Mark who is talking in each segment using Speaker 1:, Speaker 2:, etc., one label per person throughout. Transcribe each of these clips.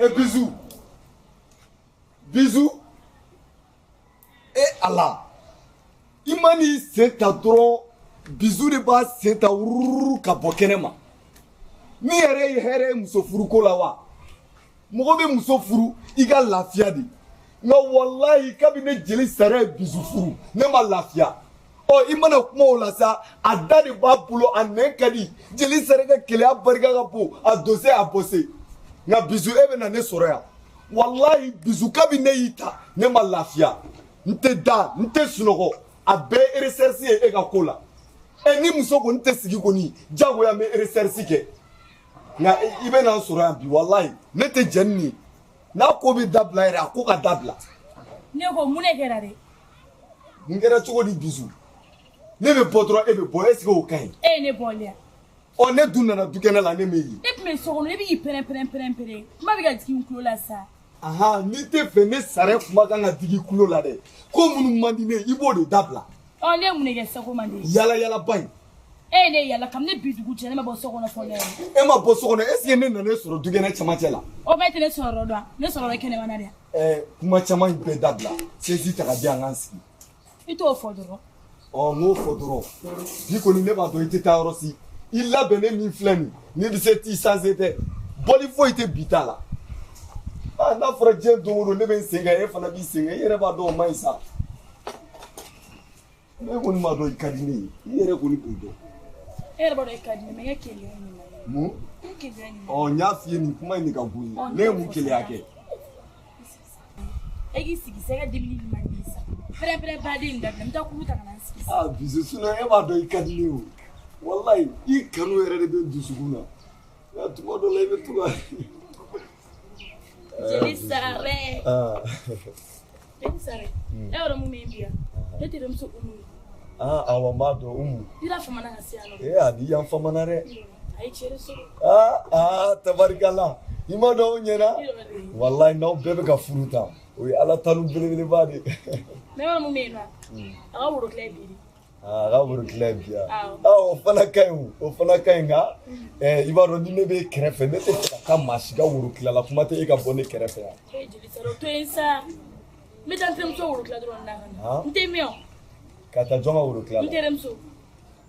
Speaker 1: E Bijou. Bijou. E Ala. I ma n'i sen ta dɔrɔn Bijou de b'a sen ta wururu ka bɔ kɛnɛ ma. Ni yɛrɛ ye hɛrɛ ye muso furuko la wa? Mɔgɔ bɛ muso furu i ka lafiya de. Nka walahi kabini ne jeli sara ye Bijou furu ne ma lafiya. Ɔ i mana kuma o la sa a da de b'a bolo a nɛn ka di jeli sara ka keleya barika ka bon a dose a bɔse. Nka Bijou e bɛ na ne sɔrɔ yan. Walahi Bijou kabini ne y'i ta ne ma lafiya. N tɛ da n tɛ sunɔgɔ a bɛɛ ye recherche ye e ka ko la. Ɛ ni muso kɔni tɛ sigi kɔni jagoya n bɛ recherche kɛ. Nka i bɛ na n sɔrɔ yan bi walahi ne tɛ jɛn ni nin ye. N'a ko bɛ dabila yɛrɛ a ko ka dabila.
Speaker 2: Ne ko mun de kɛra dɛ?
Speaker 1: Mun kɛra cogo di Bijou? Ne bɛ bɔ dɔrɔn e bɛ bɔ est ce que o ka ɲi?
Speaker 2: E ye ne bɔli yan.
Speaker 1: Ɔ ne dun nana dukɛnɛ la ne m'e ye.
Speaker 2: Ne tun bɛ so kɔnɔ ne bɛ k'i pɛrɛn pɛrɛn pɛrɛn pɛrɛn kuma bɛ ka jigin n tulo la sa.
Speaker 1: Ahan n'i tɛ fɛ ne sara kuma kan ka digi i tulo la dɛ ko minnu man di ne ye i b'o de dabila.
Speaker 2: Ɔ ne ye mun de kɛ sisan ko man di ye?
Speaker 1: Yala yalaba in.
Speaker 2: E ye ne yala kabini bi dugu jɛ ne ma bɔ so kɔnɔ fɔlɔ yɛrɛ.
Speaker 1: E ma bɔ so kɔnɔ est ce que ne nana e sɔrɔ dukɛnɛ cɛmancɛ la?
Speaker 2: O bɛɛ tɛ ne sɔrɔ yɔrɔ dɔn ne sɔrɔ yɔrɔ kɛnɛmana de.
Speaker 1: Ɛɛ kuma caman in bɛɛ dabila sɛsi ta ka di yan k'an sigi.
Speaker 2: I t'o fɔ dɔrɔn.
Speaker 1: Ɔ n k'o fɔ dɔrɔn bi kɔni ne b'a dɔn i tɛ taa yɔrɔ si i labɛnnen min filɛ nin n'i bɛ se t'i sanse tɛ bɔli foyi tɛ bi ta la. Aa n'a fɔra diɲɛ don o don ne bɛ n sen kan e fana b'i sen kan i yɛrɛ b'a dɔn o man ɲi sa. Ne kɔni b'a dɔn i ka di ne ye i yɛrɛ kɔni b'o dɔn.
Speaker 2: E yɛrɛ b'a dɔn e ka di ne ye mais n ka keleya nin ma.
Speaker 1: Mun?
Speaker 2: N ka keleya nin ma.
Speaker 1: Ɔ n y'a f'i ye nin kuma in de ka go n ye ne ye mun keleya kɛ?
Speaker 2: E k'i sigi sa i ka dibili nin man di sa. Pɛrɛn pɛrɛn baden in dabila n bɛ taa kulu ta ka na n sigi sa.
Speaker 1: Aa Bijou sinon e b'a dɔn i ka di ne ye o walayi i kanu yɛrɛ de bɛ n dusukun na nka tuma dɔ la i bɛ to ka.
Speaker 2: Jeli Sare. Jeli Sare. E b'a dɔn mun bɛ n bi yan? Ne terimuso Umu.
Speaker 1: Aa awɔ n b'a dɔn Umu.
Speaker 2: I la famana ka se yan nɔ.
Speaker 1: Ee a ni yan famana dɛ.
Speaker 2: A ye cɛ de sɔrɔ.
Speaker 1: Aa aa tabarikala i ma dɔn o ɲɛna. Walayi n'aw bɛɛ bɛ ka furu tan o ye Ala tanu belebeleba de ye.
Speaker 2: Mais e b'a dɔn mun bɛ yen nɔ? A ka woro tila ye bi de.
Speaker 1: Aa a ka woro tila ye bi yan. Aa o fana ka ɲi o fana ka ɲi nka i b'a dɔn ni ne b'e kɛrɛfɛ ne tɛ fɛ ka taa maa si ka woro tila la kuma tɛ e ka bɔ ne kɛrɛfɛ yan.
Speaker 2: Ee jeli Sare o to yen sa. N bɛ taa n terimuso woro tila dɔrɔn na ka na. N tɛ mɛn o.
Speaker 1: Ka taa jɔn ka woro tila la?
Speaker 2: N terimuso.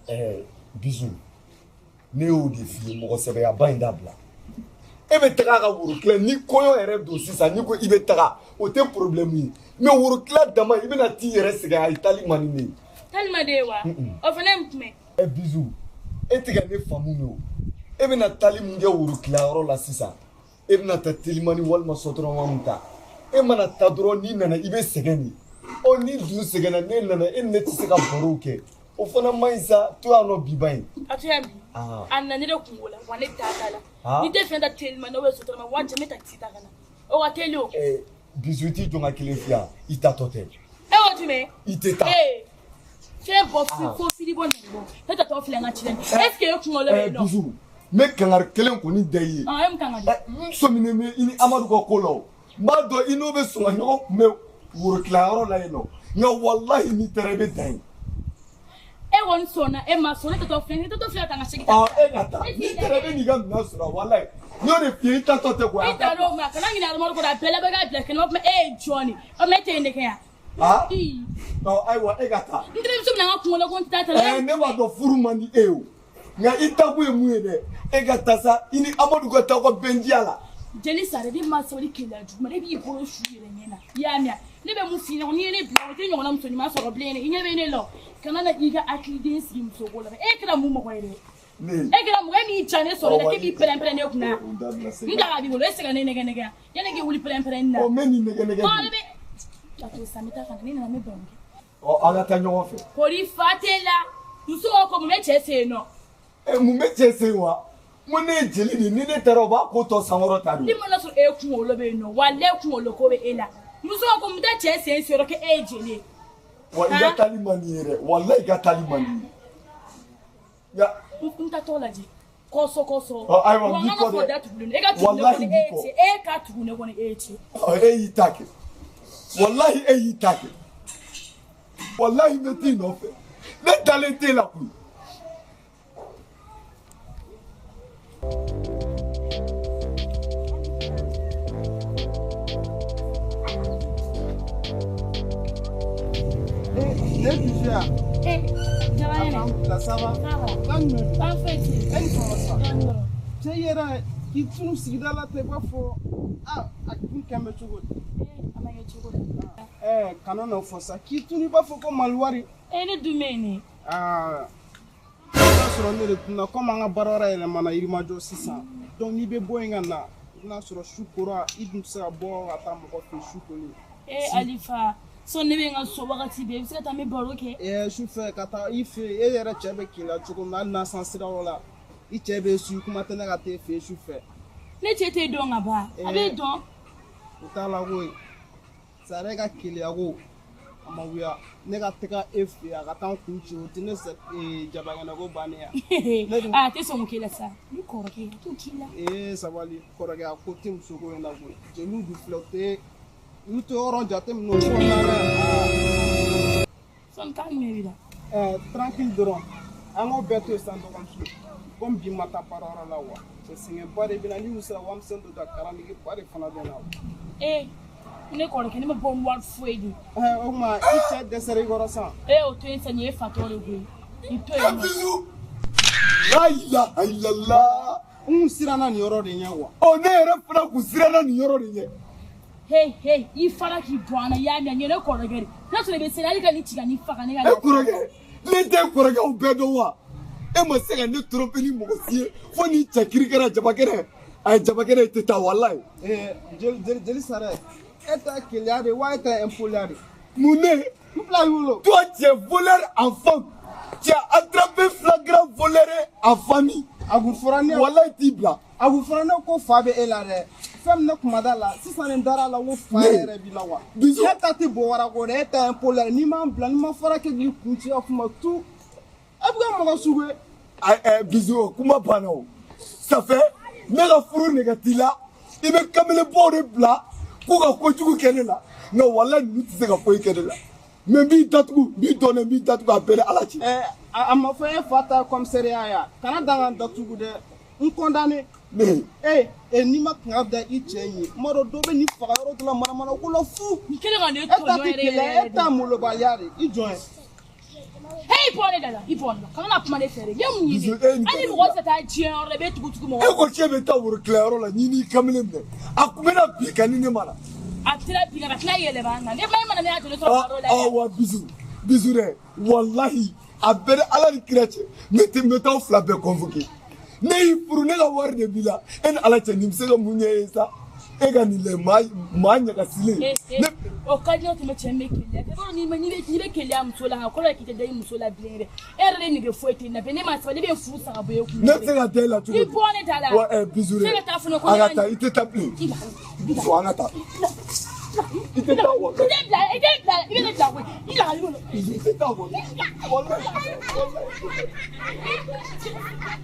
Speaker 1: Ɛɛ Bijou ne y'o de f'i ye mɔgɔ sɛbɛyaba in dabila. E bɛ taga a ka woro tila ni kɔɲɔ yɛrɛ don sisan n'i ko i bɛ taga o tɛ problème ye mais woro tila dama i bɛna t'i yɛrɛ sɛgɛn a ye taali man di ne ye.
Speaker 2: Taali man di ye wa? O fana ye mun kuma ye?
Speaker 1: Ɛ Bijou e tɛ ka ne faamu de o e bɛna taali mun kɛ woro tilayɔrɔ la sisan e bɛna taa telimani walima sotarama mun ta e mana taa dɔrɔn n'i nana i bɛ sɛgɛn de ɔ n'i dun sɛgɛnna n'e nana e ni ne tɛ se ka barow kɛ o fana man ɲi sa to yan nɔ bi ba in.
Speaker 2: A to yan bi a nana ne de kungo la wa ne t'a ta la n'i tɛ fɛn ta telimani ou bien sotarama wa cɛ n bɛ takisi ta ka na o ka teli o.
Speaker 1: Bijou i t'i jɔ n ka kelen f'i yan i taatɔ tɛ.
Speaker 2: E ko jumɛn?
Speaker 1: I tɛ taa.
Speaker 2: Fɛn bɔ fo fili bɔ nɛgɛ bɔ ne tatɔ filɛ n ka ci la est ce que e kunkolo bɛ yen nɔ.
Speaker 1: Bijou n bɛ kangari kelen kɔni da i ye.
Speaker 2: E mun kangari?
Speaker 1: N sɔminen bɛ i ni Amadu ka ko la o n b'a dɔn i n'o bɛ sɔn ka ɲɔgɔn kunbɛn woro tilayɔrɔ la yen nɔ nka walahi n'i taara i bɛ dan yen.
Speaker 2: E kɔni sɔnna e ma sɔn ne tatɔ filɛ ne tatɔ filɛ ka n ka segin ta.
Speaker 1: E ka taa n'i taara i bɛ n'i ka minɛn sɔrɔ walahi n y'o de f'i ye i tatɔ tɛ koyi.
Speaker 2: I taara o ma kana ɲinɛ Amadu kɔ dɛ a bɛɛ laban k'a bila kɛnɛma e ye jɔn de o ma e tɛ yen ne kɛ yan.
Speaker 1: Ɔ ayiwa e ka taa.
Speaker 2: N terimuso bɛna n ka kungo la ko n tɛ taa ta.
Speaker 1: Ne b'a dɔn furu man di e ye o nka i taakun ye mun ye dɛ e ka taa sa i ni Amadu ka taa aw ka bɛndiya la.
Speaker 2: Jeli Sare ne ma sabali keleya jugu ma ne b'i bolo su yɛrɛ ɲɛ na i y'a mɛn ne bɛ mun f'i ɲɛna n'i ye ne bila o tɛ ɲɔgɔnna muso ɲuman sɔrɔ bilen dɛ i ɲɛ bɛ ne la o kana na i ka hakiliden sigi muso ko la e kɛra mun mɔgɔ ye dɛ e kɛra mɔgɔ ye min ja ne sɔrɔ dɛ k'e b'i pɛrɛn pɛrɛn ne kunna n daga b'i bolo e se ka ne nɛgɛ nɛgɛ yanni k'i wuli pɛrɛn pɛrɛn na.
Speaker 1: Ɔ n bɛ nin nɛgɛ nɛgɛ.
Speaker 2: Ɔ ne bɛ a to sa n bɛ taa ka na ne nana n bɛ baro kɛ.
Speaker 1: Ɔ an ka taa ɲɔgɔn fɛ.
Speaker 2: Kori fa t'e la muso ko mun bɛ cɛ sen yen nɔ.
Speaker 1: Ɛ mun bɛ cɛ sen wa? N ko ne ye jeli de ye ni ne taara o b'a ko tɔ sankɔrɔ ta de.
Speaker 2: Ni mana sɔrɔ e kunkolo bɛ yen nɔ walayi kunkolo ko bɛ e la muso ko mun tɛ cɛ sen sɔrɔ k'e ye jeli ye.
Speaker 1: Wa i ka taali man di ye dɛ walayi i ka taali man di ye.
Speaker 2: N tatɔ lajɛ kɔsɔ kɔsɔ.
Speaker 1: Ɔ ayiwa n b'i kɔ dɛ.
Speaker 2: E ka tugu ne kɔ ni e ye cɛ e ka tugu ne kɔ ni e ye cɛ.
Speaker 1: Ɔ e y'i ta kɛ walayi e y'i ta kɛ walayi n bɛ t'i nɔfɛ ne dalen t'e la koyi.
Speaker 3: Ne Bijou ya.
Speaker 2: Eh, jaba yɛrɛ.
Speaker 3: Alhamdulillah, ça va.
Speaker 2: Ça va.
Speaker 3: Kan jumɛn don?
Speaker 2: An foyi tɛ yen.
Speaker 3: E ni sɔgɔma sa.
Speaker 2: Dɔɔnin dɔrɔn.
Speaker 3: Cɛ i yɛrɛ k'i tunu sigida la ten i b'a fɔ a kun kɛn bɛ cogo di?
Speaker 2: Eh, a ma kɛ cogo di?
Speaker 3: Ɛɛ kana n'o fɔ sa k'i tunu i b'a fɔ ko maliwari.
Speaker 2: Eh, ne dun bɛ yen ne.
Speaker 3: Aa i b'a sɔrɔ ne de tunna komi an ka baara wɛrɛ yɛlɛmana Yirimajɔ sisan donc n'i bɛ bɔ yen ka na i bɛna sɔrɔ su kora i dun tɛ se ka bɔ ka taa mɔgɔ fɛ yen su kolen.
Speaker 2: Eh, Alifa, sɔn ne bɛ n ka so wagati bɛɛ i bɛ se ka taa n bɛ baro kɛ.
Speaker 3: Ɛɛ su fɛ ka taa i fɛ yen e yɛrɛ cɛ bɛ keleya cogo min na hali n'a san sira yɔrɔ la i cɛ bɛ su kuma tɛ ne ka taa e fɛ yen su fɛ.
Speaker 2: Ne cɛ t'e dɔn ka ban. A b'e dɔn.
Speaker 3: O t'a la koyi sare ka keleya ko a ma wuya ne ka taga e fɛ yen a ka taa n kun ci o tɛ ne jabakɛnɛ ko bannen ya.
Speaker 2: A tɛ sɔn k'o k'e la sa. Ni kɔrɔkɛ a t'o k'i la.
Speaker 3: Ee sabali kɔrɔkɛ a ko tɛ muso ko in na koyi jeliw dun filɛ u tɛ olu tɛ yɔrɔ jateminɛ o ko na dɛ.
Speaker 2: Sɔnni kan jumɛn b'i la?
Speaker 3: Ɛɛ tranquille dɔrɔn an k'o bɛɛ to yen sisan dɔgɔmuso komi bi ma taa baarayɔrɔ la wa cɛ sɛgɛnba de bɛ na ni y'u sera warimisɛn dɔ ta karandigeba de fana bɛ na.
Speaker 2: Eh, ne kɔrɔkɛ ne ma bɔ ni wari foyi de.
Speaker 3: Ɛɛ o tuma i cɛ dɛsɛra i kɔrɔ sisan.
Speaker 2: Eh, o to yen sa nin ye fatɔ de koyi. I to yen nɔ.
Speaker 1: Bijou. La ilaha illallah.
Speaker 3: N kun siranna nin yɔrɔ de ɲɛ wa.
Speaker 1: Ɔ ne yɛrɛ fana kun siranna nin yɔrɔ de ɲɛ.
Speaker 2: Hey, hey, i fara k'i bɔ an na i y'a mɛn nin ye ne kɔrɔkɛ de. N'a sɔrɔ i bɛ seli hali ka nin ci ka nin faga ne ka.
Speaker 1: E kɔrɔkɛ, ne tɛ kɔrɔkɛw bɛɛ dɔn wa? E ma se ka ne tromper ni mɔgɔ si ye fo ni cɛ kirikara jabakɛnɛ. A ye jabakɛnɛ i tɛ taa walayi.
Speaker 3: Ɛɛ jeli sara e ta keleya de wa e ta impoliya de.
Speaker 1: Mun ne?
Speaker 3: N bila i bolo.
Speaker 1: Toi, tu es voleur en femme. Tu as attrapé flagrant voleur en famille.
Speaker 3: A kun fɔra ne.
Speaker 1: Walayi t'i bila.
Speaker 3: A kun fɔra ne ko fa bɛ e la dɛ. Fɛn min ne kun ma da la sisan ne dara la ko fa yɛrɛ b'i la wa.
Speaker 1: Bijou.
Speaker 3: E ta tɛ bɔ wara ko dɛ e ta impoliya n'i m'an bila n'i ma fara kɛ k'i kun ci a kuma tu. E bɛ kɛ mɔgɔ sugu ye.
Speaker 1: Bijou kuma banna o. Ça fait ne ka furu nɛgɛ t'i la i bɛ kamelenbaw de bila k'u ka kojugu kɛ ne la nka walayi ninnu tɛ se ka foyi kɛ ne la mais n b'i datugu n b'i dɔn dɛ n b'i datugu a bɛɛ ni Ala cɛ.
Speaker 3: Ɛɛ a ma fɔ e fa ta commissariat ya kana dan ka datugu dɛ n condamné.
Speaker 1: Ne.
Speaker 3: Ee n'i ma kanga da i cɛ ye n b'a dɔn dɔ bɛ nin faga yɔrɔ dɔ la manamana ko la fu.
Speaker 2: Nin kɛlen ka ne
Speaker 3: E ta
Speaker 2: tɔɲɔ
Speaker 3: tɛ
Speaker 2: yɛrɛ
Speaker 3: keleya
Speaker 2: yɛrɛ
Speaker 3: e ta molobaliya de i jɔn ye.
Speaker 2: Hey, bɔ ne da la i bɔ ne la kana na kuma ne fɛ dɛ. Ye mun ye
Speaker 1: Bijou,
Speaker 2: dɛ?
Speaker 1: e nin
Speaker 2: Hali mɔgɔ tɛ taa diɲɛ yɔrɔ la i bɛ tugu tugu mɔgɔ.
Speaker 1: E ko k'e bɛ taa woro tilayɔrɔ la n'i n'i kamalen minɛ a kun bɛna bin ka ni ne ma na.
Speaker 2: A tila bin ka tila yɛlɛma an kan ne ma e mana ne y'a jɔ ne sɔrɔ baro la.
Speaker 1: Ɔ wa Bijou Bijou dɛ walahi a bɛɛ ni Ala ni kira cɛ ne tɛ n bɛ taa aw fila bɛɛ convoquer ne y'i furu ne ka wari de b'i la e ni Ala cɛ nin bɛ se ka mun ɲɛ e ye sa e ka nin lajɛ maa ɲagasilen.
Speaker 2: Ne o ka di ne tɛmɛ cɛ min bɛ keleya i b'a dɔn n'i bɛ keleya muso la a kɔrɔ ye k'i tɛ da i muso la bilen dɛ e yɛrɛ de nege foyi tɛ n na ne ma sabali ne bɛ furu sa ka bɔ e kun.
Speaker 1: Ne tɛ se ka da e la cogo di?
Speaker 2: I bɔ ne da la.
Speaker 1: Wa Bijou dɛ
Speaker 2: Ne ka taa fɔ ne ko
Speaker 1: a ka taa i tɛ taa bilen. Bijou an ka taa. I tɛ taa wa?
Speaker 2: I tɛ bila i tɛ bila i bɛ ne bila koyi i bila ka ne bolo.
Speaker 1: Bijou i tɛ taa wa? Walayi.